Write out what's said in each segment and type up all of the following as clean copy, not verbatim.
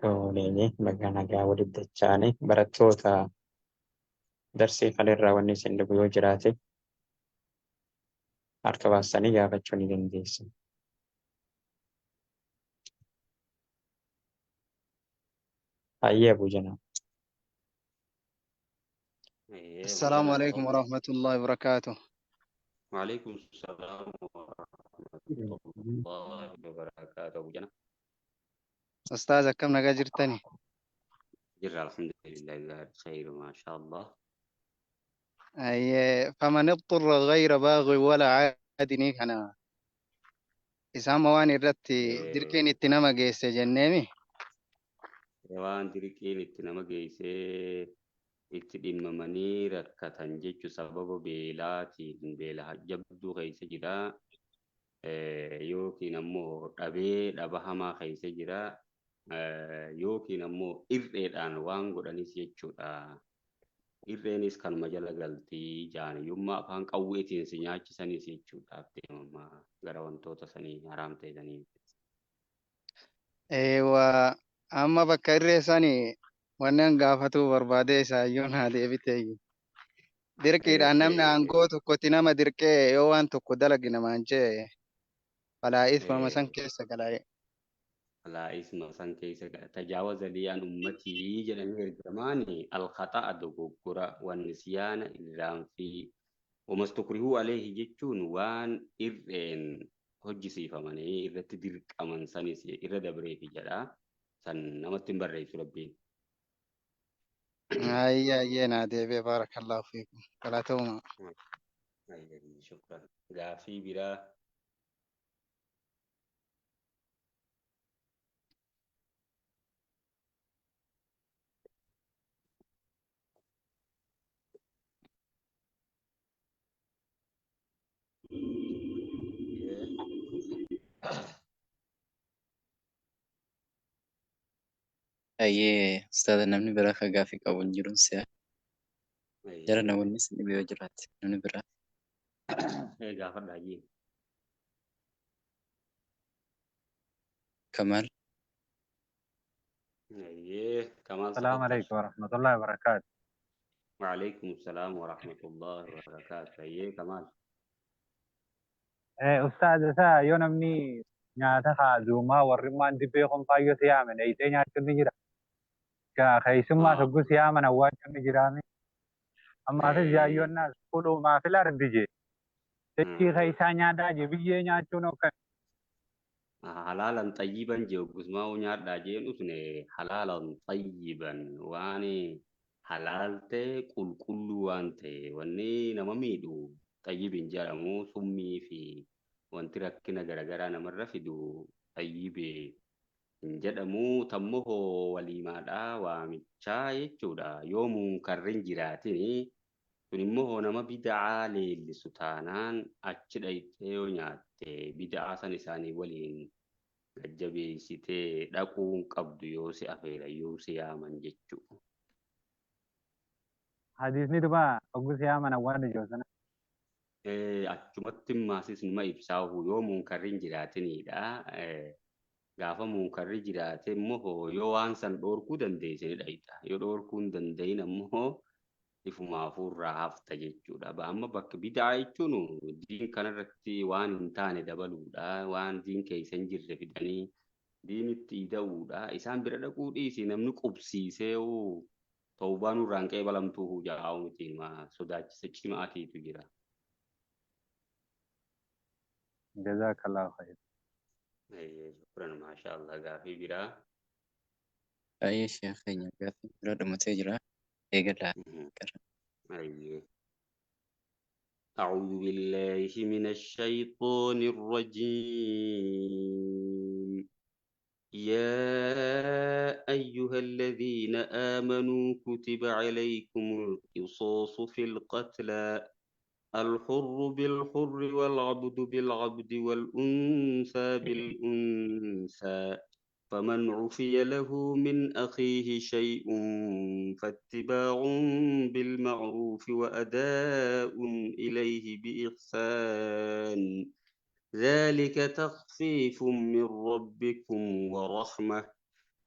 Tolee, baga nagaa walitti dachaane barattoota darsii kanarraa wanni isin dhugu yoo jiraate harka baastanii gaafachuu ni dandeessu. Hayyee Abuu Janaa. Abu السلام Janaa عليكم tafaddal. ورحمة الله وبركاته. وعليكم السلام ورحمة الله وبركاته أبو جنى. أستاذ كم نجا جرتني؟ جر الحمد لله بخير ما شاء الله. أي فمن اضطر غير باغ ولا عاد أنا إسام وان الرتي دركين التنمى جيس جنمي. Waan dirqiin itti nama geessee itti dhimmamanii rakkatan jechuun sababa beelaatiin beela jabduu keessa jira yookiin ammoo dhabee dhaba hamaa keessa jira yookiin ammoo irreedhaan waan godhanis jechuudha. Irreenis kanuma jala galtii jaaniyyummaa afaan qawweetiin si nyaachisanis jechuudhaaf deemama gara wantoota sanii haraam ta'anii. أيوة أما بكرر ساني wannan gaafatu barbaade isaayyuu naa deebite. Dirqiidhaan namni aangoo tokkotti nama dirqee yoo waan tokko dalagi namaan jee balaa ismama san keessa galaa'e. Falaa isma san keessa tajaawaza lii an ummatii jedhanii ergamaani alkhata'a dogoggora wannisyaana irraanfii wamastukrihuu alayhi jechuun waan irreen hojjisiifamanii irratti dirqaman sanis irra dabreefi jedha. San namatti hin barreessu Rabbiin. Ayya ayyee naa deebi'e baarakallahu fiikum. Galatooma. Shukran. Gaafii biraa. Ayyee ustaaza namni biraa ka gaafii qabu hin jiruun si'a. Jara namoonni isin dhibee yoo jiraate namni biraa. Gaafadha ayyee. Kamaal. Ayyee Kamaal السلام tafaddal. عليكم ورحمة الله وبركاته. وعليكم السلام ورحمة الله وبركاته. Ayyee Kamaal. أستاذ isaa yoo namni nyaata haazumaa warrummaan dibbee qonfaayyoo si yaaman eeyitee nyaachuun ni jira. Keessummaa soggu si yaaman awwaachuun ni jiraame. Ammaafis yaayyoonnaas kudhumaa fi lardi jee. Dachii keessaa nyaataa jee biyyee nyaachuun hookan. Halaalan xayyiban jee gusmaa nyaadhaa jeen usne halaalan xayyiban waan halaal ta'e qulqulluu waan ta'e wanni nama miidhu xayyibin jedhamu summii fi wanti rakkina garaagaraa namarra fidu xayyibe hin jedhamu tammoo waliimaadhaa waamichaa jechuudha yoo munkarri hin jiraatin sun immoo nama bida'aa leellisu taanaan achi dhayxee yoo nyaatte bida'aa san isaanii waliin gajjabeessitee dhaquu hin qabdu yoo si afeera yoo si yaaman jechuudha. Hadiisni duba oggu si yaaman awwaanni jiru sana. Achumatti maasis numa ibsaahu yoo munkarri hin jiraatinidha. Gaafa munkarri jiraate immoo yoo waan san dhoorkuu dandeesse ni dhayxa. Yoo dhoorkuu hin danda'in ammoo ifuma hafuurraa hafta jechuudha. Amma bakka bidaa jechuun diin kanarratti waan hin taane dabaluudha. Waan diin keessa hin jirre fidanii diinitti ida'uudha. Isaan bira dhaquu dhiisi namni qubsiisee tawbaa nurraan qeebalamtuu jaa'u miti sodaachisa cimaatiitu jira. Jazakallahu khayr. Shukran maashaallah gaafii biraa. Ayyee sheekh keenya gaafii biraa dhumatee jira. Eegalaa gara. أعوذ بالله من الشيطان الرجيم. يا أيها الذين آمنوا كتب عليكم القصاص في القتلى الحر بالحر والعبد بالعبد والأنثى بالأنثى فمن عفي له من أخيه شيء فاتباع بالمعروف وأداء إليه بإحسان ذلك تخفيف من ربكم ورحمة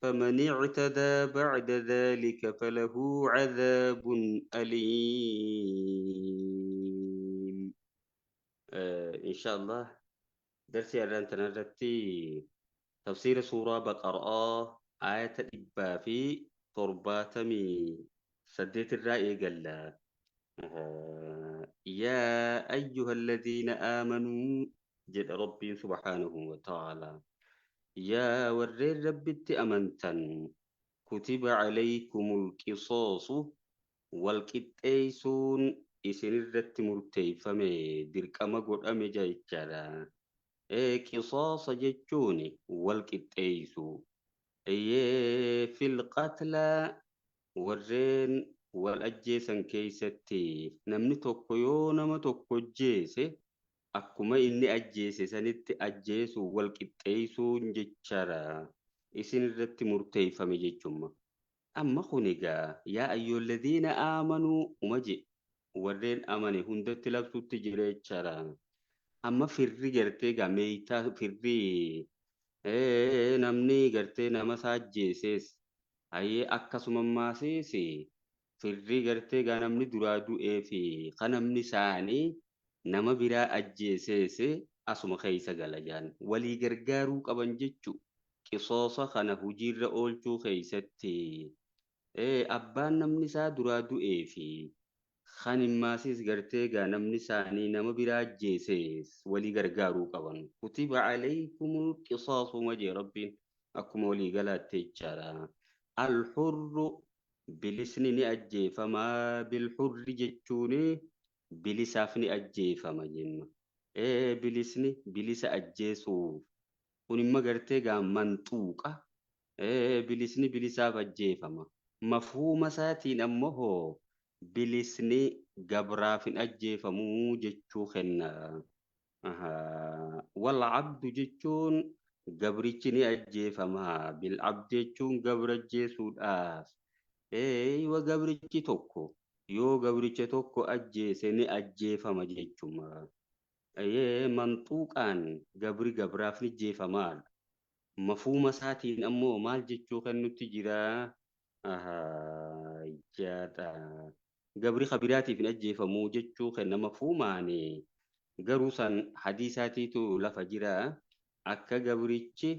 فمن اعتدى بعد ذلك فله عذاب أليم. إن شاء الله درسي أن تنرتي تفسير سورة بقرة آية إبا في ترباتمي سديت الرأي قال يا أيها الذين آمنوا جل ربي سبحانه وتعالى يا ورين ربي أمنتن كتب عليكم القصاص والقطيسون إسن الرت مرتيفمي دركما قد جايتشارا إيه قصاص جتشوني والقطيسو إيه في القتلى ورين والأجيسن كيستي نمني tokko nama tokko ajjeese akkuma inni ajjeese sanitti ajjeesu wal qixxeessuun jechaadha. Isin irratti murteeffame jechuudha. Amma kun egaa yaa ayyuhalladhiina aamanuu uma je warreen amane hundatti labsuutti jira jechaadha. Amma firri gartee egaa meeytaa firri namni gartee nama isaa ajjeeses hayyee akkasuma maasiis firri gartee egaa namni duraa du'ee fi kan namni isaanii nama biraa ajjeeses asuma keessa gala jaan walii gargaaruu qaban jechu qisoosa kana hojiirra oolchuu keessatti abbaan namni isaa duraa du'ee fi kan himmaasis gartee egaa namni isaanii nama biraa ajjeeses walii gargaaruu qaban. Kutiba alaykumul qisaasu majee rabbiin akkuma walii galaatte jechaadha. Alhurru bilisni ni ajjeefamaa bilhurri jechuuni bilisaaf ni ajjeefama jenna. Bilisni bilisa ajjeesuuf kun immoo gartee egaa manxuuqa. Bilisni bilisaaf ajjeefama. Mafhuuma isaatiin ammoo hoo bilisni gabraaf hin ajjeefamuu jechuu kenna. Wal abdu jechuun gabrichi ni ajjeefama. Bil abdi jechuun gabra ajjeesuudhaaf. Eeywa gabrichi tokko yoo gabricha tokko ajjeese ni ajjeefama jechuudha. Manxuuqaan gabri gabraaf ni ajjeefamaadha. Mafhuuma isaatiin ammoo maal jechuu kan nutti jira? Jaadha. Gabri kabiraatiif hin ajjeefamuu jechuu kenna mafhuumaani. Garuu san hadiisaatiitu lafa jira. Akka gabrichi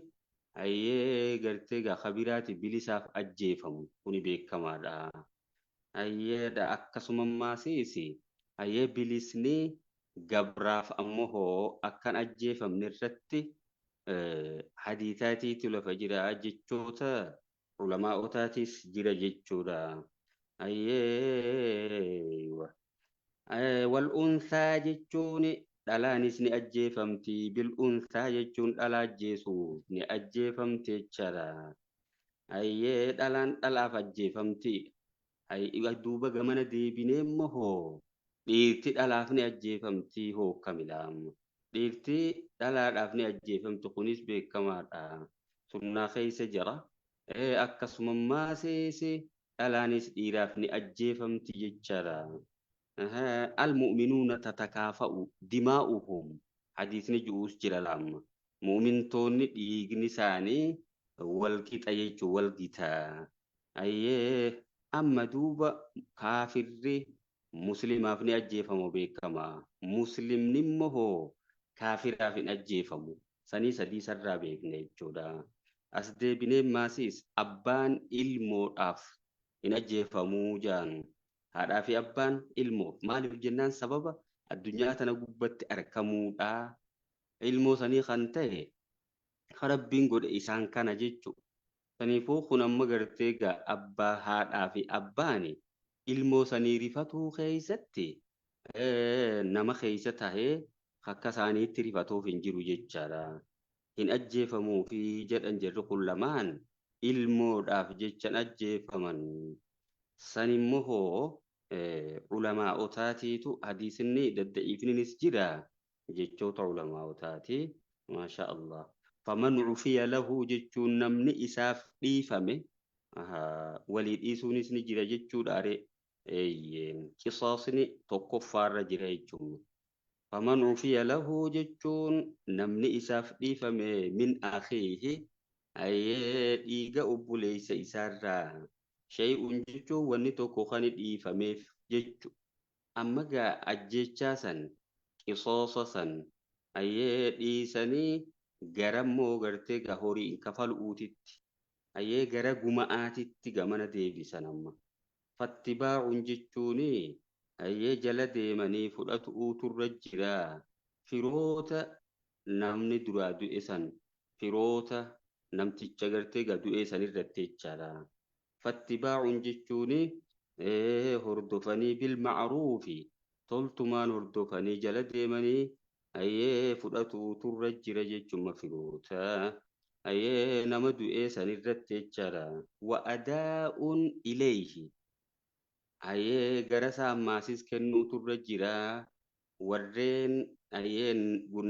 hayyee gartee gaa kabiraatiif bilisaaf ajjeefamu kuni beekamaadha. Hayyeedha akkasuma maasiis hayyee bilisni gabraaf ammoo hoo akkan ajjeefamne irratti hadiisaatiitu lafa jira jechoota ulamaa'otaatis jira jechuudha. Hayyeewa. Wal unsaa jechuun dhalaanis ni ajjeefamti. Bil unsaa jechuun dhalaa ajjeesuuf ni ajjeefamti jechaadha. Hayyee dhalaan dhalaaf ajjeefamti. Duuba gamana deebinee immoo hoo dhiirti dhalaaf ni ajjeefamti hoo kamila. Dhiirti dhalaadhaaf ni ajjeefamti kunis beekamaadha. Sunnaa keessa jira. Akkasuma maasees dhalaanis dhiiraaf ni ajjeefamti jechaadha. Almu'minuuna tatakaafa'u dimaa'uhum hadiisni ju'uus jira laamma. Mu'mintoonni dhiigni isaanii wal qixa jechuun wal gita. Ayyee amma duuba kaafirri muslimaaf ni ajjeefamu beekama. Muslimni immoo hoo kaafiraaf hin ajjeefamu. Sanii sadii sarraa beekne jechuudha. As deebinee maasiis abbaan ilmoodhaaf hin ajjeefamuu jaan. Haadhaa fi abbaan ilmoof maaliif jennaan sababa addunyaa tana gubbatti argamuudha. Ilmoo sanii kan ta'e rabbiin godhe isaan kana jechuudha. Saniifuu kun amma gartee egaa abbaa haadhaa fi abbaan ilmoo sanii rifatuu keessatti nama keessa tahee akka isaaniitti rifatuuf hin jiru jechaadha. Hin ajjeefamuu fi jedhan jirri kun lamaan ilmoodhaaf jechan ajjeefaman. San immoo hoo ulamaa'otaatiitu hadiisinni dadda'iifninis jira jechoota ulamaa'otaati. Maasha Allah. Faman cufiya lahu jechuun namni isaaf dhiifame walii dhiisuunis ni jira jechuudha aree. Qisaasni tokkoffaarra jira jechuudha. Faman cufiya lahu jechuun namni isaaf dhiifame min akhiihi Ayyee dhiiga obboleessa isaarraa shay'un jechuun wanni tokko kan dhiifameef jechu. Amma gaa ajjechaa san qisoosa san ayyee dhiisanii gara immoo gartee gaa horii hin kafaluutitti ayyee gara guma'aatitti gamana deebisan amma. Fattibaa'uun jechuun ayyee jala deemanii fudhatuuturra jira. Firoota namni duraa du'e san firoota namticha gartee gaa du'e san irratti jechaadha. Fattibaa'uun jechuun hordofanii bilma'ruufi toltumaan hordofanii jala deemanii ayyee fudhatuuturra jira jechuun firoota. Ayyee nama du'e san irratti jechaadha. Wa'adaa'uun ilayhi. Ayyee gara saamaasis kennuuturra jira. Warreen ayyee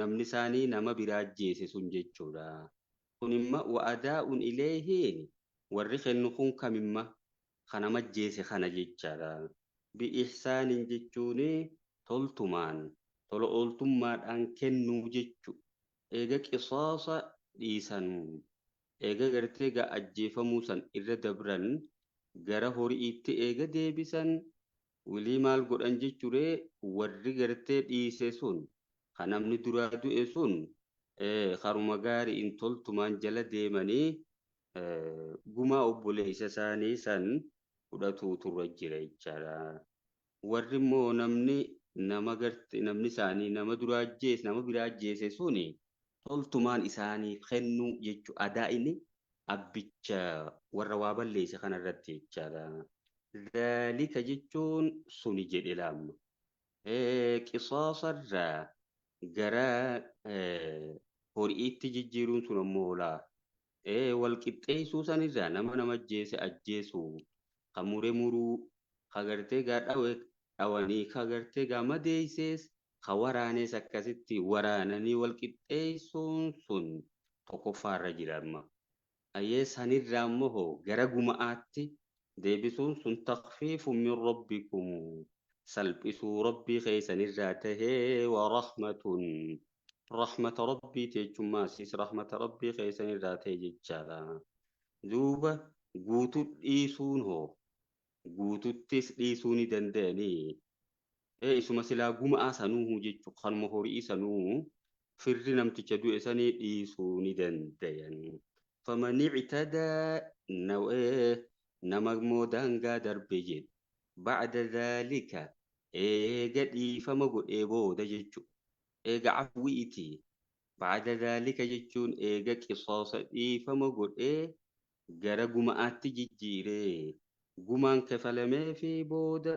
namni isaanii nama biraa ajjeese sun jechuudha. Kun imma wa'adaa'uun ilayhiin warri kennu kun kamimma kan nama ajjeese kana jechaadha. Bi'ihsaaniin jechuun toltumaan tola ooltummaadhaan kennuu jechu. Eega qisaasa dhiisan eega gartee gaa ajjeefamuu san irra dabran gara horiitti eega deebisan wilii maal godhan jechuree warri gartee dhiise sun kan namni duraa du'e sun karuma gaarii toltumaan jala deemanii gumaa obboleessa isaanii san fudhatuutu irra jira jechaadha. Warri immoo namni nama garte namni isaanii nama duraa ajjeese nama biraa ajjeese suni toltumaan isaaniif kennuu jechuu adaa inni abbicha warra waa balleesse kanarratti jechaadha. Dhaalika jechuun suni jedhe laamma. Qisaasarraa gara horiitti jijjiiruun sun ammoo laa. Wal qixxeessuu sanirraa nama nama ajjeese ajjeesuu ka mure muruu ka gartee gaa dhawe dhawanii ka gartee gaa madeessees ka waraanes akkasitti waraananii wal qixxeessuun sun tokkoffaarra jira amma. Ayyee sanirraa immoo hoo gara guma'aatti deebisuun sun takfiifu min rabbikum salphisuu rabbii keessanirraa tahee wa rahmatun rahmata rabbii jechummaasis rahmata rabbii keessanirraa ta'e jechaadha. Duuba guutuu dhiisuun hoo guututtis dhiisuu ni danda'anii isuma silaa guma'aa sanuu jechuun kanuma horii sanuu firri namticha du'e sanii dhiisuu ni dandayan. Faman ictadaa nama immoo daangaa darbe jedhu bacda dhaalika eega dhiifama godhee booda jechuudha. Eega afwiiti bacda dhaalika jechuun eega qisaasa dhiifama godhee gara guma'aatti jijjiiree gumaan kafalamee fi booda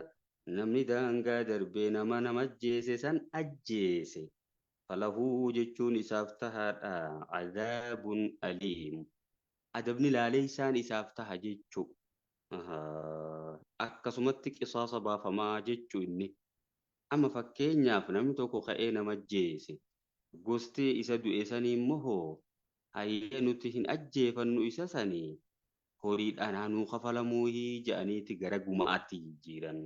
namni daangaa darbee nama nama ajjeese san ajjeese. Falahuu jechuun isaaf tahaadha. Cadaabun aliim. Adabni laaleessaan isaaf taha jechuu. Akkasumatti qisaasa baafamaa jechuu inni. Amma fakkeenyaaf namni tokko ka'ee nama ajjeese. Gosti isa du'e sanii immoo hoo hayyee nuti hin ajjeefannu isa sanii horiidhaan hanuu kafalamuu jedhaniiti gara guma'aatti jijjiiran.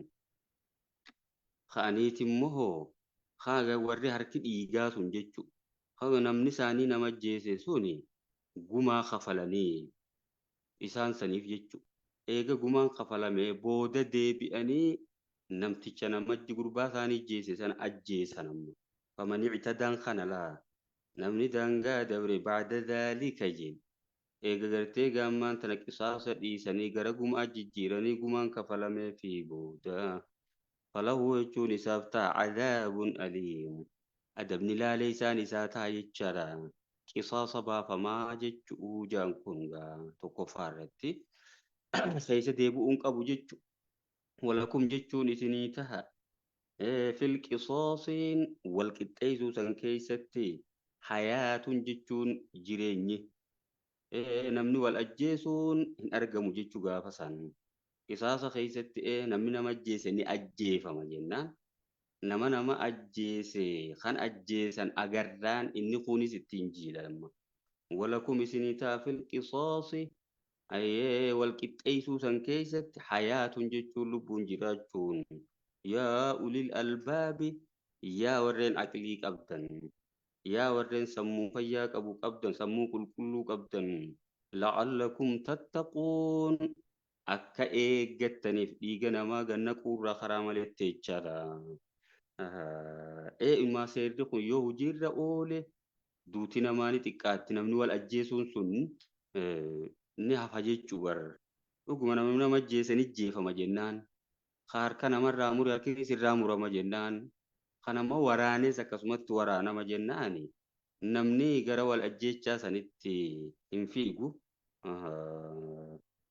Ka'aniiti immoo hoo haga warri harki dhiigaa sun jechuudha. Haga namni isaanii nama ajjeese suni gumaa kafalanii isaan saniif jechuudha. Eega gumaan kafalamee booda deebi'anii namticha namatti gurbaa isaanii ajjeese sana ajjeesan ammoo. Faman ictadaan kana laa namni daangaa dabre bacda dhaalika jedhe. Eega gartee gaammaan tana qisaasa dhiisanii gara gumaa jijjiiranii gumaan kafalamee fi booda. Falahu jechuun isaaf ta'a cadaabun aliim. Adabni laaleessaan isaa ta'a jechaadha. Qisaasa baafamaa jechuu jaan kun gaa tokkoffaa irratti. Keessa deebi'uun qabu jechu. Walakum jechuun isinii taha. Fil qisaasiin wal qixxeessuu san keessatti hayaatun jechuun jireenyi. Namni wal ajjeesuun hin argamu jechuu gaafa san. Qisaasa keessatti namni nama ajjeese ni ajjeefama jennaan. Nama nama ajjeese kan ajjeesan agarraan inni kunis ittiin jiidhama. Walakum isinii ta'a fil qisaasi ayyee wal qixxeessuu san keessatti hayaatun jechuun lubbuun jiraachuun. Yaa ulil albaabi yaa warreen aqlii qabdan. Yaa warreen sammuu fayyaa qabu qabdan sammuu qulqulluu qabdan. La'allakum tattaquun akka eeggattaniif dhiiga namaa ganna quurraa karaa maletti jechaadha. Ee'umaa seerri kun yoo hojiirra oole duuti namaa ni xiqqaatti namni wal ajjeesuun sun ni hafa jechuu bar. Dhuguma namni nama ajjeese ni ajjeefama jennaan. Harka namarraa mure harkis irraa murama jennaan. Kanammoo waraanes akkasumatti waraanama jennaani. Namni gara wal ajjeechaa sanitti hin fiigu.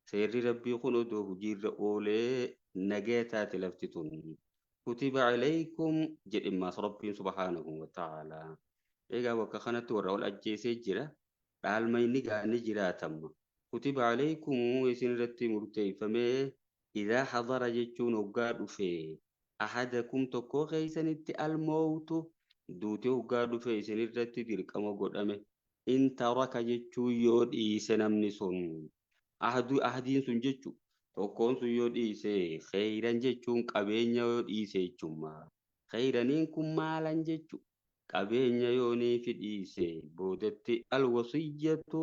Seerri rabbii kun odoo hojiirra oolee nagaya taate lafti tun. Kutiba alaykum jedhimmaas rabbiin subhaanahu wa ta'aalaa. Egaa bakka kanatti warra wal ajjeesee jira. Dhaalma inni gaanii jiraatamma. Kutiba alaykum isin irratti murteeffamee idaa hadara jechuun hoggaa dhufe ahadakum tokkoo keeysanitti almootu duute hoggaa dhufe isin irratti dirqama godhame. In taraka jechuun yoo dhiise namni sun ahdiin sun jechu tokkoon sun yoo dhiise kheyran jechuun qabeenya yoo dhiise jechumma. Kheyraniin kun maalan jechu qabeenya yoo niifi dhiise boodatti alwasiyyatu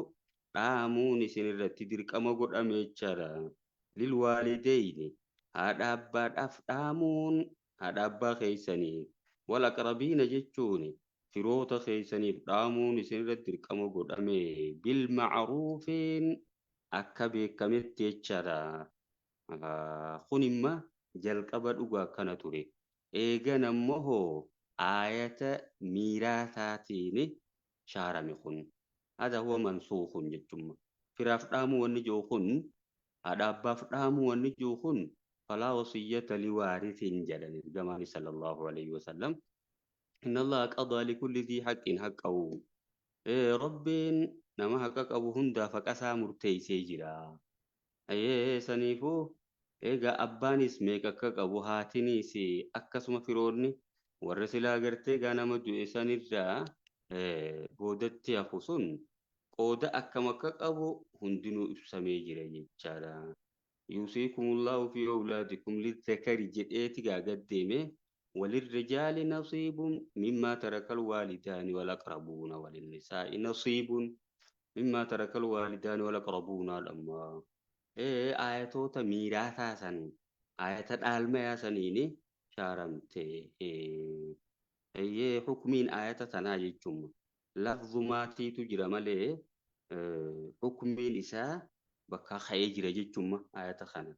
dhaamuun isin irratti dirqama godhame jechaadha. Lilwaalideyni haadha abbaadhaaf dhaamuun haadha abbaa keeysanii wal aqrabiina jechuun firoota keeysaniif dhaamuun isin irratti dirqama godhame bilma'ruufiin akka beekametti jechaadha. Kun imma jalqaba dhugaa akkana ture. Eegan ammoo hoo aayata miiraataatiin shaarame kun. Hada huwa mansuukhun jechumma. Firaaf dhaamuu wanni jiru kun haadha abbaaf dhaamuu wanni jiru kun falaa wasiyyata liwaarithin jedhan ergamaan sallallahu alayhi wasallam. Inna Allaha qadaa likulli dhii haqqin haqqahu. Rabbiin nama haqa qabu hundaaf haqa isaa murteessee jira. Saniifuu egaa abbaanis meeqa akka qabu haatinis akkasuma firoonni warra silaa gartee egaa nama du'e sanirraa boodatti hafu sun qooda akkam akka qabu hundinuu ibsamee jira jechaadha. Yuusiikumullahu fi awlaadikum lizzakari jedheeti gaa gaddeeme walirrijaali nasiibun mimmaa tarakal waalidaani wal aqrabuuna walinnisaa'i nasiibun mimmaa tarakal waalidaani wal aqrabuuna dhamma. Ayatoota miiraataa san ayata dhaalmayaa saniini shaaramte. Hukmiin ayata tanaa jechuun lafzumaatiitu jira malee hukmiin isaa bakka ka'ee jira jechuun ayata kana.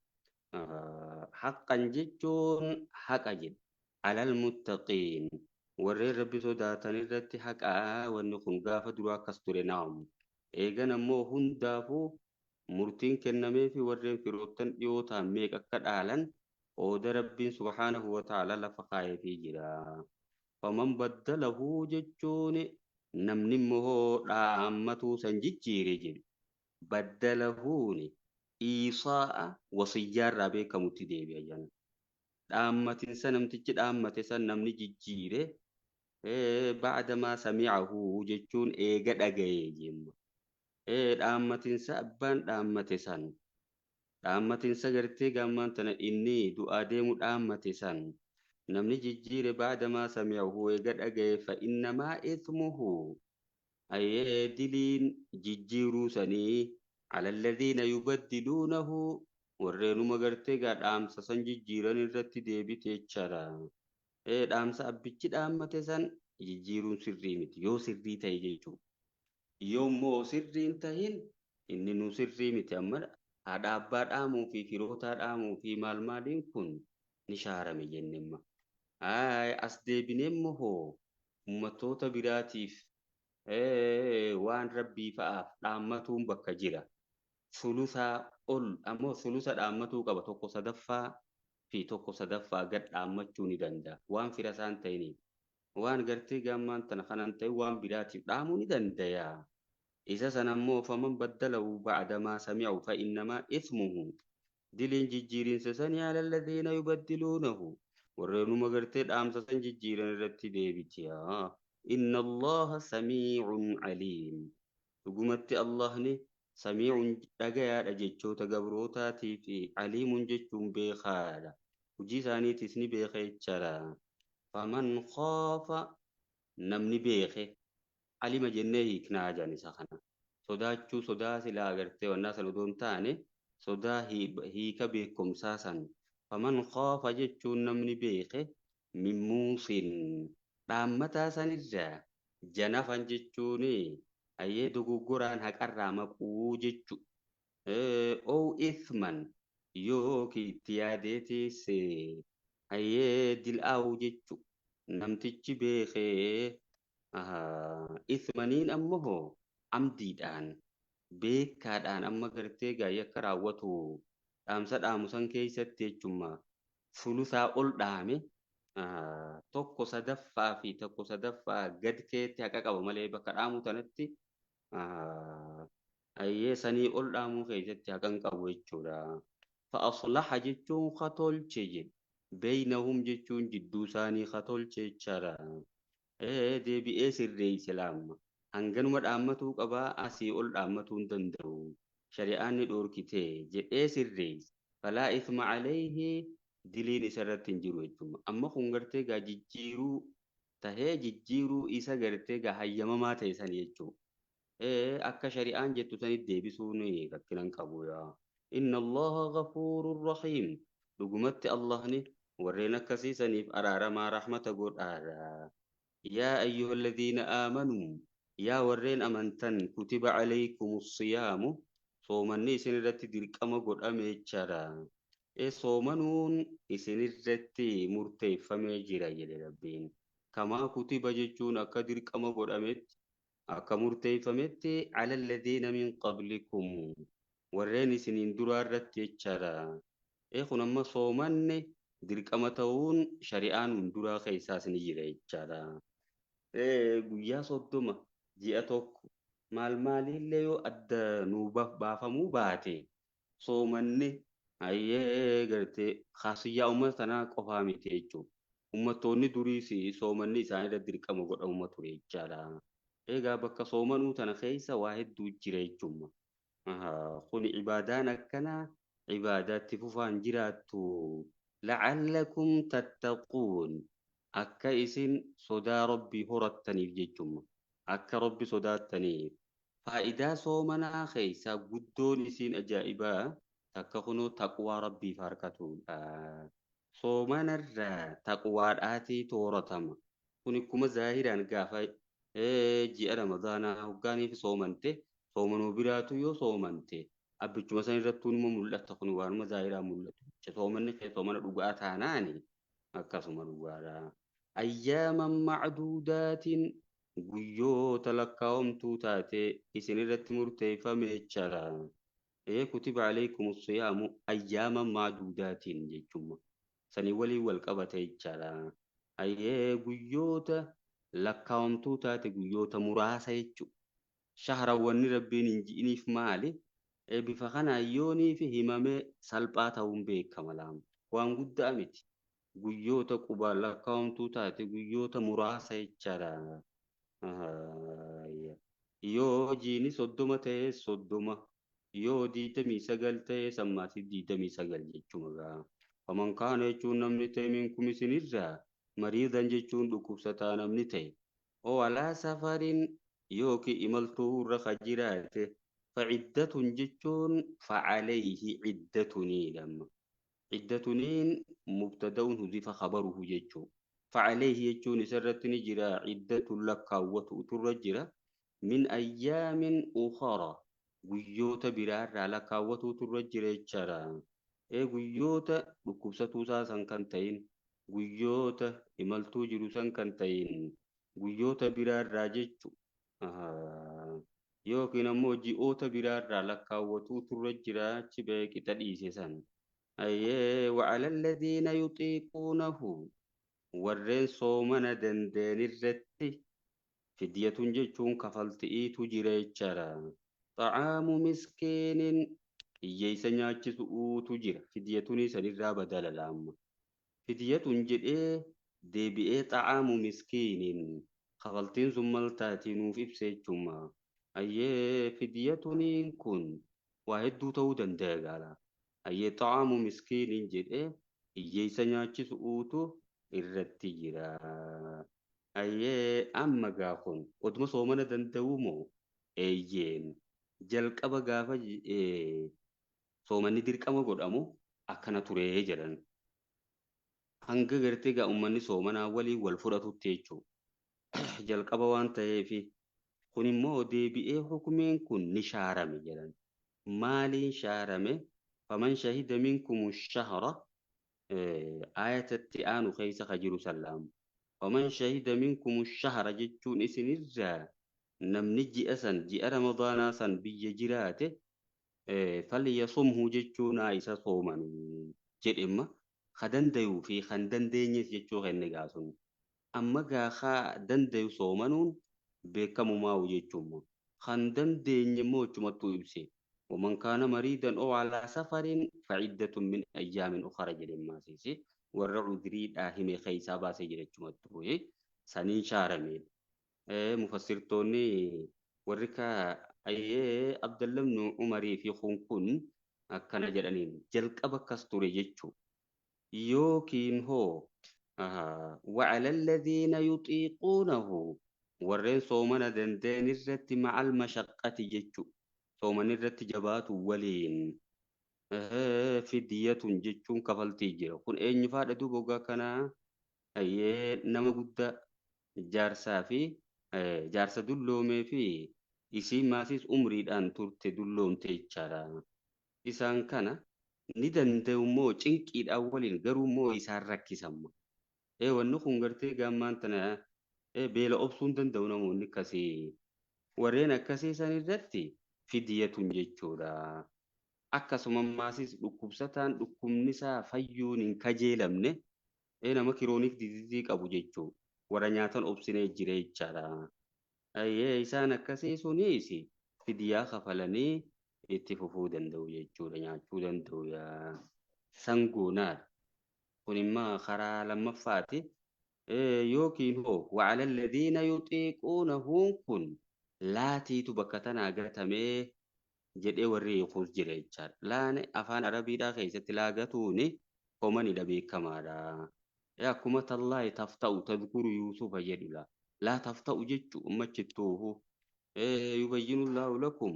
Haqqan jechuun haqa jedha. Alal muttaqiin warreen rabbi sodaatan irratti haqaa wanni kun gaafa duraa akkas ture naamu. Eegan ammoo hundaafuu murtiin kennameefi warreen firoottan dhiyoo ta'an meeqa akka dhaalan qooda rabbiin subhaanahu wa ta'ala lafa kaayefii jira. Faman baddalahu jechuun namni immoo dhaammatuu san jijjiire jedhu. Baddalahuuni iisaa'a wasiyyaarraa beekamutti deebi'a jana. Dhaammatinsa namtichi dhaammate san namni jijjiire ba'damaa sami'ahu jechuun eega dhaga'e jemma. Dhaammatinsa abbaan dhaammate san dhaammatinsa gartee gammaan tana inni du'aa deemu dhaammate san namni jijjiire ba'damaa sami'ahu eega dhaga'e fa'innamaa ithmuhu diliin jijjiiruu sanii alalladhiina yubaddiluunahu warreenuma gartee gaa dhaamsa san jijjiiran irratti deebite jechaadha. Dhaamsa abbichi dhaammate san jijjiiruun sirrii miti yoo sirrii ta'e jechuudha. Yoommoo sirrii hin tahin inni nu sirrii miti amma haadha abbaa dhaamuu fi firootaa dhaamuu fi maal maaliin kun ni shaarame jennemma. As deebinee immoo hoo uummattoota biraatiif waan rabbii fa'aaf dhaammatuun bakka jira. Sulusaa ol ammoo sulusa dhaammatuu qaba tokko sadaffaa fi tokko sadaffaa gad dhaammachuu ni danda'a. Waan fira isaan ta'iniif. Waan gartee gammaan tana kanan ta'e waan biraatiif dhaamuu ni danda'a. Isa sana ammoo faman baddalahu ba'damaa sami'u fa'innamaa ismuhu. Diliin jijjiirinsa sanii alalladhiina yubaddiluunahu. Warreenuma gartee dhaamsa san jijjiiran irratti deebiti. Inna Allaha samiicun caliim. Dhugumatti Allahni samiicun dhagayaadha jechoota gabrootaatii fi caliimun jechuun beekaadha. Hojii isaaniitis ni beeka jechaadha. Faman khaafa namni beeke alima jennee hiiknaa jedhan isa kana. Sodaachuu sodaa silaa agartee wannaa san odoo hin taane sodaa hiika beekumsaa san. Faman khaafa jechuun namni beeke min muusin dhaammataa sanirraa janafan jechuun hayyee dogoggoraan haqarraa maquu jechu. Ow ithman yookiin itti yaadeetiis hayyee dil'aa'u jechu. Namtichi beekee ithmaniin ammoo amdiidhaan beekaadhaan amma gartee gaayii akka raawwatu dhaamsa dhaamu san keessatti jechuma sulusaa ol dhaame tokko sadaffaa fi tokko sadaffaa gad keetti haqa qaba malee bakka dhaamu tanatti hayyee sanii ol dhaamuu keessatti haqa hin qabu jechuudha. Fa'aslaha jechuun katolche jedhe. Beeynahum jechuun jidduu isaanii katolche jechaadha. Deebi'ee sirreesse laamma. Hanganuma dhaammatuu qabaa asii ol dhaammatuu hin danda'u. Shari'aan ni dhoorkite jedhee sirreesse. Falaa ithma alayhi diliin isarratti hin jiru jechuudha. Amma kun gartee gaa jijjiiruu tahee jijjiiruu isa gartee gaa hayyamamaa ta'e sani jechuudha. Akka shari'aan jettu sanitti deebisuun rakkina hin qabu yaa. Inna Allaha ghafuurun rahiim. Dhugumatti Allahni warreen akkasii saniif araaramaa rahmata godhaadha. Yaa ayyuhalladhiina aamanuu yaa warreen amantan kutiba alaykumus siyaamu soomanni isin irratti dirqama godhame jechaadha. Soomanuun isin irratti murteeffamee jira jedhe Rabbiin. Kamaa kutiba jechuun akka dirqama godhametti akka murteeffametti alalladhiina min qablikum warreen isiniin duraa irratti jechaadha. Kun amma soomanni dirqama ta'uun shari'aan hunduraa keessaas ni jira jechaadha. Guyyaa 30 ji'a tokko maal maaliillee yoo adda nuu baafamuu baate soomanni hayyee gartee kaasiyyaa uummata tanaa qofaa miti jechuudha. Uummattoonni duriis soomanni isaanirra dirqama godhamuma ture jechaadha. Egaa bakka soomanuu tana keessa waa hedduu jira jechuudha. Kun ibaadaan akkanaa ibaadaatti fufaan jiraattu. La'allakum tattaquun akka isin sodaa rabbii horattaniif jechuudha. Akka rabbi sodaattaniif. Faayidaa soomanaa keessaa guddoon isiin ajaa'ibaa takka kunoo taqwaa rabbiif harkatudha. Soomanarraa taqwaadhaatii tooratama. Kun akkuma zaahiraan gaafa ji'a Ramadaanaa hoggaaniif soomante soomanuu biraatu yoo soomante abbichuma san irrattuu nima mul'ata kun waanuma zaahiraan mul'atu. Soomanni kee soomana dhugaa taanaani akkasuma dhugaadha. Ayyaaman macduudaatiin guyyoota lakkaa'omtuu taate isin irratti murteeffame jechaadha. Kutiba alaykum siyaamu ayyaaman macduudaatiin jechuudha. Sanii waliin wal qabate jechaadha. Guyyoota lakkaa'omtuu taate guyyoota muraasa jechuudha. Shahrawwanni rabbiin hin ji'iniif maali? Bifa kanaan yooniif himamee salphaa ta'uun beekama laama. Waan guddaa miti. Guyyoota qubaan lakkaa'omtuu taate guyyoota muraasa jechaadha. Yoo jiini 30 ta'e 30, yoo 29 ta'e sammaatiif 29 jechuudha. Faman kaana jechuun namni ta'e minkum isinirraa mariidan jechuun dhukkubsataa namni ta'e. Oo alaa safarin yookiin imaltuu irra ka jiraate faciddatun jechuun facalayhi ciddatunii lamma. Ciddatuniin mubtada'uun hudifa khabaruhu jechuudha. Facalayhi jechuun isarratti ni jira ciddatun lakkaawwatu uturra jira. Min ayyaamin ukhara guyyoota biraarraa lakkaawwatu uturra jira jechaadha. Guyyoota dhukkubsatuu san kan ta'in guyyoota imaltuu jiru san kan ta'in guyyoota biraarraa jechu. Yookiin ammoo ji'oota biraarraa lakkaawwatuu turre jira achi ba'ee qixa dhiise san. Wa'ala alladhiina yuxiiquunahu warreen soomana dandeenirratti fidyatun jechuun kafalti'iitu jira jechaadha. Xa'aamu miskiinin hiyyeessa nyaachisuutu jira. Fidyatuni sanirraa badala laamma. Fidyatun jedhee deebi'ee xa'aamu miskiinin kafaltiin sun maal taati nuuf ibsa jechuudha. Fidyatuniin kun waa hedduu ta'uu danda'a gaala. Xa'aamu miskiinin jedhee hiyyeessa nyaachisuutu irratti jira. Amma gaa kun oduma soomana danda'u moo eeyyeen. Jalqaba gaafa soomanni dirqama godhamu akkana turee jedhan. Hanga gartee gaa uummanni soomanaa waliin wal fudhatutti jechuudha. Jalqaba waan ta'eefi kun immoo deebi'ee hukumiin kun ni shaarame jedhan. Maaliin shaarame? Faman shahida minkumu shahra ayatatti aanu keessa ka jiru sallaamu. Faman shahida minkumu shahra jechuun isinirraa namni ji'a san ji'a ramadaanaa san biyya jiraate falyasumhu jechuun haa isa soomanu jedhemma. Ka dandayuu fi kan dandeenyes jechuu kenne gaasun. Amma gaa haa dandayu soomanuun beekamumaa'u jechuun kan dandeenye immoo achumattuu ibse. ومن كان مريضا أو على سفر فعدة من أيام أخرى jedhemmaa siisi warra cudriidhaa hime keeysaa baasee jira achumattuu saniin shaaramee. Mufassirtoonni warri ka ayyee Abdallah ibn Umarii fi kun akkana jedhaniin jalqaba akkas ture jechuu yookiin hoo وعلى الذين يطيقونه warreen soomana danda'an irratti ma'al mashaqqati jechuu sooman irratti jabaatu waliin fidiyatun jechuun kafaltii jira. Kun eenyufaadha duuba ogaa kanaa ayyee nama guddaa jaarsaa fi jaarsa dulloomee fi isii maasiis umriidhaan turte dulloomte jechaadha. Isaan kana ni danda'u immoo cinqiidhaan waliin garuu immoo isaan rakkisamma. Wanni kun gartee gaammaan tana beela obsuu hin danda'u namoonni akkasii. Warreen akkasii san irratti fidiyatun jechuudha. Akkasuma maasis dhukkubsataan dhukkubni isaa fayyuun hin kajeelamne nama kiroonik diziizii qabu jechuudha. Warra nyaatan obsinee jira jechaadha. Isaan akkasii sunis fidiyaa kafalanii itti fufuu danda'u jechuudha. Nyaachuu danda'u sangoonaadha. Kun immoo karaa lammaffaati. Yookiin hoo وعلى الذين يطيقونه kun laatiitu bakka tanaa gatamee jedhee warri hiikuus jira jechaadha. Laan afaan Arabiidhaa keessatti laagatuuni komanidha beekamaadha. Akkuma tallaahi tafta'u tadhkuru Yuusufa jedhula. Laa tafta'u jechuu ummachittuuhu. Yubayyinullaahu lakum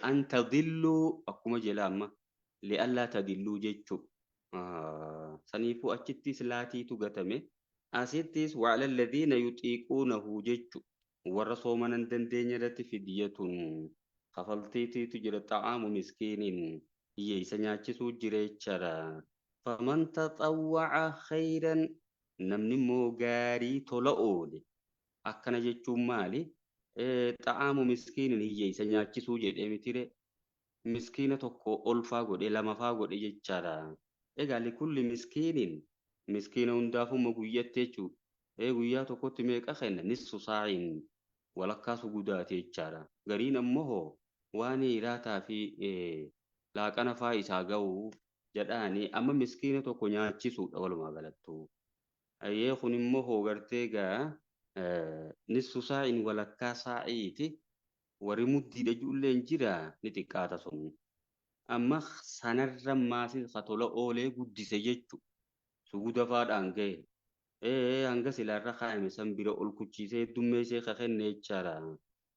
an tadilluu akkuma jedha amma li'allaa tadilluu jechuu. Saniifuu achittis laatiitu gatame. Asittis وعلى الذين يطيقونه jechuu warra soomana hin dandeenye irratti fidiyatun kafaltiitiitu jira xa'aamu miskiiniin hiyyeessa nyaachisuu jira jechaadha. Faman taxawwaca khayran namni immoo gaarii tola oole akkana jechuun maali? Xa'aamu miskiiniin hiyyeessa nyaachisuu jedhee mitire miskiina tokko olfaa godhe lamafaa godhe jechaadha. Egaa likulli miskiiniin miskiina hundaafuma guyyatti jechuudha. Guyyaa tokkotti meeqa kenna? Nisfu saa'iin walakkaa sugudaati jechaadha. Gariin ammoo hoo waan hiraataa fi laaqana faa isaa ga'u jedhaanii amma miskiina tokko nyaachisuudha walumaa galattu. Kun immoo hoo gartee gaa nisfu saa'iin walakkaa saa'iiti warri muddiidha ijoolleen jira ni xiqqaata sun. Amma sanarra maasii tola oolee guddise jechuudha. Suguda faadhaan ga'e. Hanga silaarra kaa'ame san bira ol kuchiisee heddummeessee ka kenne jechaadha.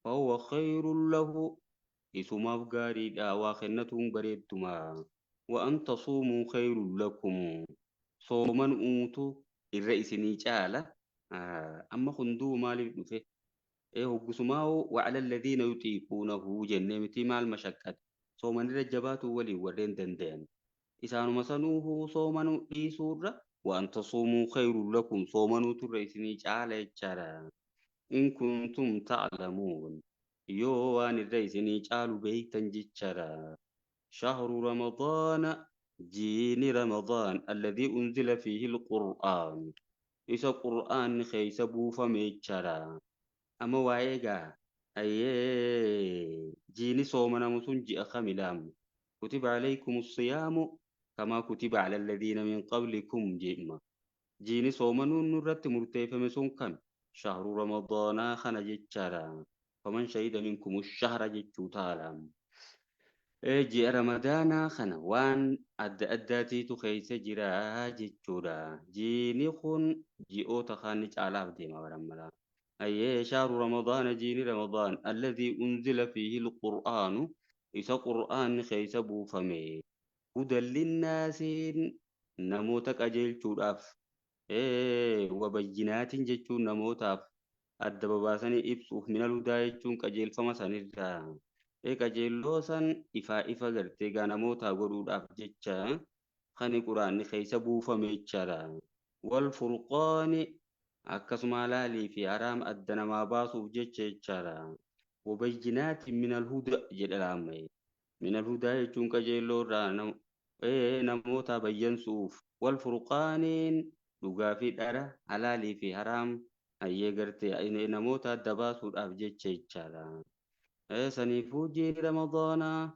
Fahuwa khayrun lahu isumaaf gaariidha waa kennatuun bareedduma. Wa an tasuumuu khayrun lakum sooman uutu irra isinii caala. Amma hunduu maaliif dhufe? Hoggusumaa وعلى الذين يطيقونه jennee miti maal mashaqqate sooman irra jabaatu waliin warreen danda'an. Isaanuma sanuuhu soomanuu dhiisuurra وأن تصوموا خير لكم صومنوا ترى caala jechaadha. إن كنتم تعلمون yoo waan irra isinii caalu beektan jechaadha. شهر رمضان jiini رمضان الذي أنزل فيه القرآن isa qur'aanni keessa buufame jechaadha. Amma waa'ee gaa jiini soomanamu sun ji'a kami laamu? كتب عليكم الصيام كما كتب على الذين من قبلكم جئما jiini soomanuun nurratti murteeffame sun kam? شهر رمضان kana jechaadha. فمن شهد منكم الشهر jechuu taala. Ji'a ramadaanaa kana waan adda addaatiitu keessa jira jechuudha. Jiini kun ji'oota kaanni caalaaf deema barammalaa. Ayyee shahru ramadaana jiini ramadaan alladhii unzila fiihi alqur'aanu isa qur'aanni keessa buufame hudan linnaasiin namoota qajeelchuudhaaf wabayyinaatiin jechuun namootaaf adda babaasanii ibsuuf minal hudaa jechuun qajeelfama sanirraa qajeelloo san ifaa ifa gartee gaa namootaa godhuudhaaf jecha kan quraanni keessa buufame jechaadha. Wal furqaani akkasuma halaalii fi haraam adda namaa baasuuf jecha jechaadha. Wabayyinaatiin minal hudaa jedha laammee. Minal hudaa jechuun qajeelloo irraa namoota bayyansuuf wal furqaaniin dhugaa fi dhara halaalii fi haraam hayyee gartee namoota adda baasuudhaaf jecha jechaadha. Saniifuu ji'i ramadaanaa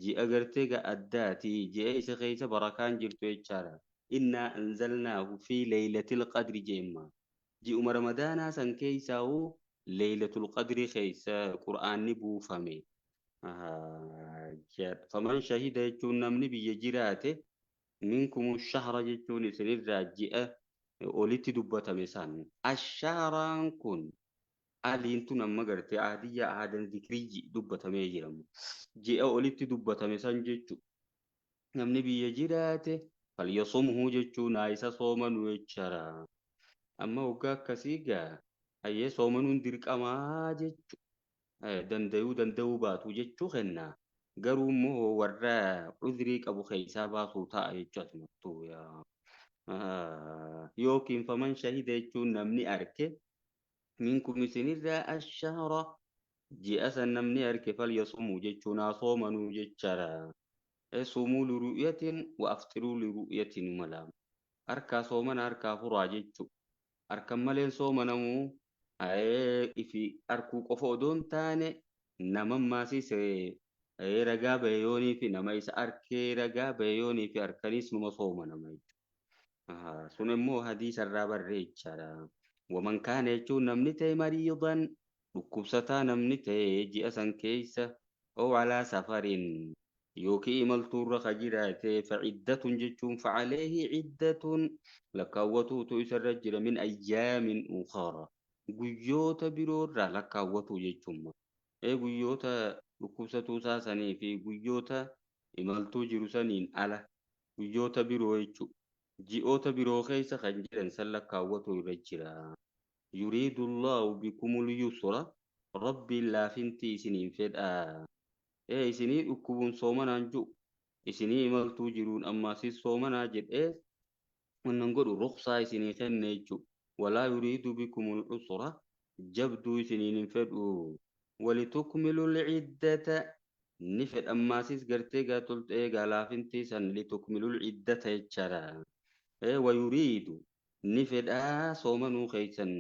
ji'a gartee ga addaati ji'a isa keessa barakaan jirtu jechaadha. Innaa anzalnaahu fi leeylatil qadri jeemma. Ji'uma ramadaanaa san keessaa'u leeylatul qadri keessa qur'aanni buufame. Faman shahida jechuun namni biyya jiraate minkum shahra jechuun isinirraa ji'a olitti dubbatame san. Ashaaraan kun aliin tun amma gartee aadiyya aadan zikriyyi dubbatamee jiramu. Ji'a olitti dubbatame san jechu namni biyya jiraate falyasumhu jechuun haa isa soomanu jechaadha. Amma waggaa akkasii gaa hayyee soomanuun dirqamaa jechu danda'uu danda'uu baatu jechuu kenna. Garuu immoo warra udrii qabu keessaa baasuu ta'a jechuu asumattuu yaa. Yookiin faman shahida jechuun namni arke minkum isinirraa ashahra ji'a san namni arke falyasumuu jechuun haa soomanuu jechaadha. Sumuu liru'yatin wa afxiruu liru'yatin mala. Harkaa soomana harkaa furaa jechuu. Harkan maleen soomanamuu ifi arkuu qofa odoo hin taane nama maasiis ragaa bahe yoonii fi nama isa arkee ragaa bahe yoonii fi harkaniis numa soomanama jechuudha. Sun immoo hadiisa irraa barree jechaadha. Waman kaana jechuun namni ta'e mariidan dhukkubsataa namni ta'e ji'a san keessa oo alaa safarin yookiin imaltuurra ka jiraate faciddatun jechuun facaleehi ciddatun lakkaawwatuutu isarra jira min ayyaamin ukhara guyyoota biroorraa lakkaawwatu jechuun guyyoota dhukkubsatuu isaa sanii fi guyyoota imaltuu jiru saniin ala guyyoota biroo jechuudha. Ji'oota biroo keessa kan jiran san lakkaawwatu irra jira. Yuriidu Allaahu bikumul yusra rabbiin laafinti isiniin fedha. Isinii dhukkubuun soomanaan jiru isinii imaltuu jiruun ammasis soomanaa jedhee wannan godhu ruqsaa isinii kenne jechuudha. Walaa yuriidu bikumul usra jabduu isiniin hin fedhu. Walitukmilu lciddata ni fedha ammaasis gartee gaa tolxee gaa laafintii san litukmilu lciddata jechaadha. Wayuriidu ni fedhaa soomanuu keessan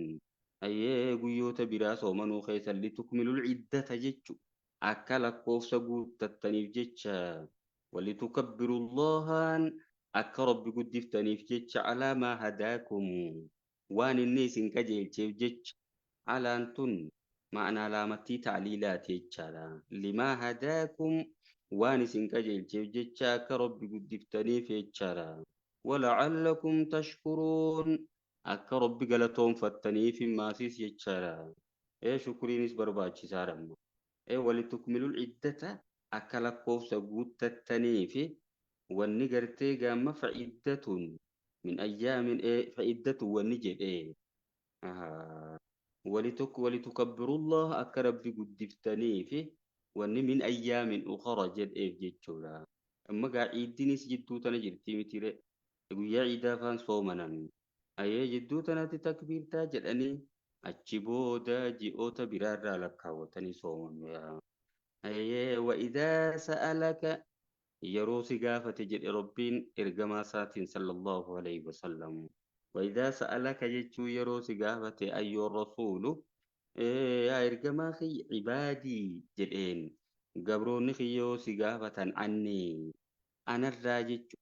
ayyee guyyoota biraa soomanuu keessan litukmilu lciddata jechu akka lakkoofsa guuttattaniif jecha walitukabbiru Allahan akka rabbi guddiftaniif jecha alaa maa hadaakum waan inni isin qajeelcheef jecha alaan tun ma'anaa laamattii ta'liilaati jechaadha. Limaa hadaakum waan isin qajeelcheef jecha akka rabbi guddiftaniif jechaadha. Wala'allakum tashkuruun akka rabbi galatoonfattaniif himmaasiis jechaadha. Shukuriinis barbaachisaadha amma. Walitukmilul iddata akka lakkoofsa guuttattaniifi wanni gartee gaamma fa'iddatun min ayyaamin fa'iddatun wanni jedhee. Walitukabbirullaha akka rabbi guddiftaniifi wanni min ayyaamin ukhara jedheef jechuudha. Amma gaa ciiddinis jidduu tana jirtii mitire guyyaa ciidaa faan soomanan. Ayyee jidduu tanatti takbiirtaa jedhanii achi booda ji'oota biraarraa lakkaawwatanii soomanu. Ayyee wa'idaa sa'alaka yeroo si gaafate jedhe rabbiin ergamaa isaatiin sallallahu alayhi wasallam. Wa'idaa sa'alaka jechuu yeroo si gaafate ayyoo rasuulu yaa ergamaa kiyya cibaadii jedheen gabroonni kiyyoo si gaafatan anni anarraa jechu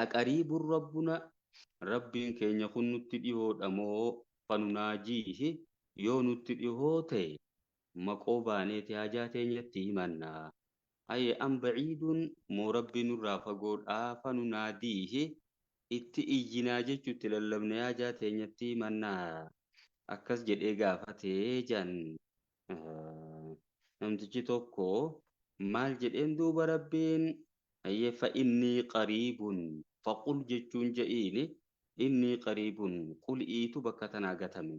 aqariibun rabbuna rabbiin keenya kun nutti dhihoodha moo fanunaajiihi yoo nutti dhihoo ta'e maqoo baaneeti hajaa teenyatti himanna. Aye am baciidun moo rabbi nurraa fagoodhaa fanunaadiihi itti iyyinaa jechuutti lallabne hajaa teenyatti himannaa. Akkas jedhee gaafatee jedhan namtichi tokko maal jedheen duuba Rabbiin ayyee fa innii qariibun faqul jechuun je'iini innii qariibun qul iitu bakka tanaa gatame.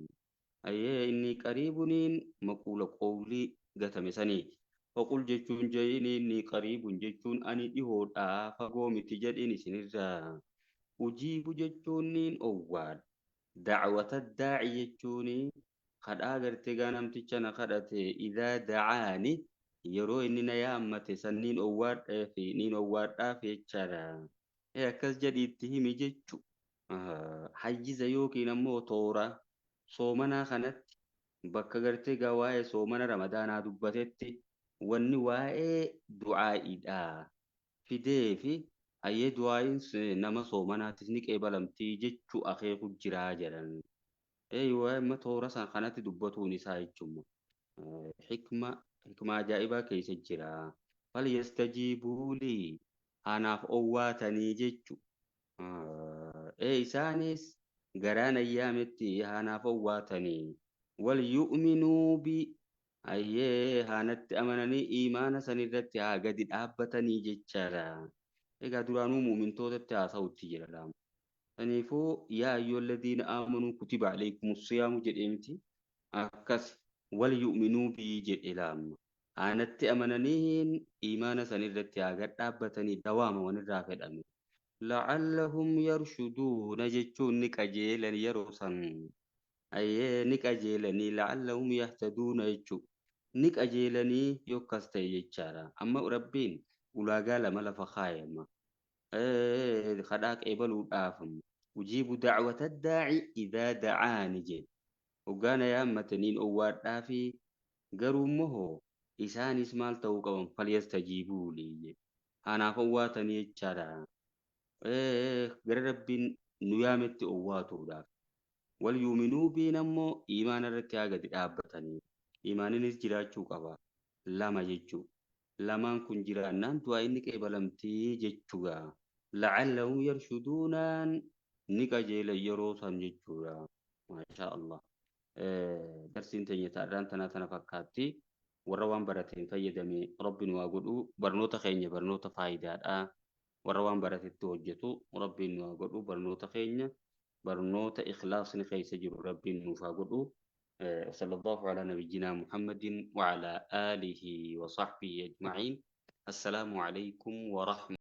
Ayyee innii qariibuniin maquula qowlii gatame sanii. Faqul jechuun je'iini innii qariibun jechuun ani dhihoodhaa fagoo miti jedhiin isinirraa. Ujiibu jechuun niin owwaadha. Dacwata daaci jechuun kadhaa gartee gaa namticha na kadhate idaa dacaani yeroo inni na yaammate san niin owwaadhaaf niin owwaadhaaf jechaadha. Akkas jedhi itti himi jechu. Hayyiza yookiin ammoo toora soomanaa kanatti bakka gartee gaa waa'ee soomana ramadaanaa dubbatetti wanni waa'ee du'aa'iidha fidee fi ayyee du'aa'iin nama soomanaatis ni qeebalamtii jechuu akeeku jiraa jedhan. Waa'ee amma toora san kanatti dubbatuun isaa jechuudha. Hikma hikma ajaa'ibaa keessa jira. Fal yastajiibuu lii anaaf owwaatanii jechu. Isaanis garaan ayyaametti anaaf owwaatanii. Wal yu'minuu bi ayyee haanatti amananii imaana sanirratti haa gadi dhaabbatanii jechaadha. Egaa duraanuu muumintootatti haasa'utti jira laama. Saniifuu yaa ayyuhalladiina aamanuu kutiba alaykumus siyaamu jedhee miti. Akkas wal yu'minuu bii jedhe laama. Aanatti amananiin imaana sanirratti haa gad dhaabbatanii dawaama wanirraa fedhame. La'allahum yarshuduuna jechuun ni qajeelan yeroo san. Ayyee ni qajeelanii la'allahum yahtaduuna jechuudha. Ni qajeelanii yokkas ta'e jechaadha. Amma Rabbiin ulaagaa lama lafa kaayama. Kadhaa qeebaluudhaaf ujiibu dacwata daaci idaa dacaani jedhe. Hoggaana yaammataniin owwaadhaa fi garuu immoo isaanis maal ta'uu qaban falyastajiibuu lii jedhe. Anaaf owwaatanii jechaadha. Gara Rabbiin nu yaametti owwaatuudhaaf. Wal yuuminuu biin ammoo imaana irratti haa gadi dhaabbatanii. Imaaninis jiraachuu qaba. Lama jechuu. Lamaan kun jiraannaan du'aa inni qeebalamtii jechuudha. La'allahum yarshuduunaan ni qajeelan yeroo san jechuudha. Maashaa Allah. Darsiin teenya ta'arraan tanaa tana fakkaatti. Warra waan barateen fayyadame Rabbi nu haa godhu. Barnoota keenya barnoota faayidaadha. Warra waan baratetti hojjetu Rabbiin nu haa godhu. Barnoota keenya barnoota ikhlaasni keessa jiru Rabbiin nuuf haa godhu. وصلى الله على نبينا محمد وعلى آله وصحبه أجمعين. السلام عليكم ورحمة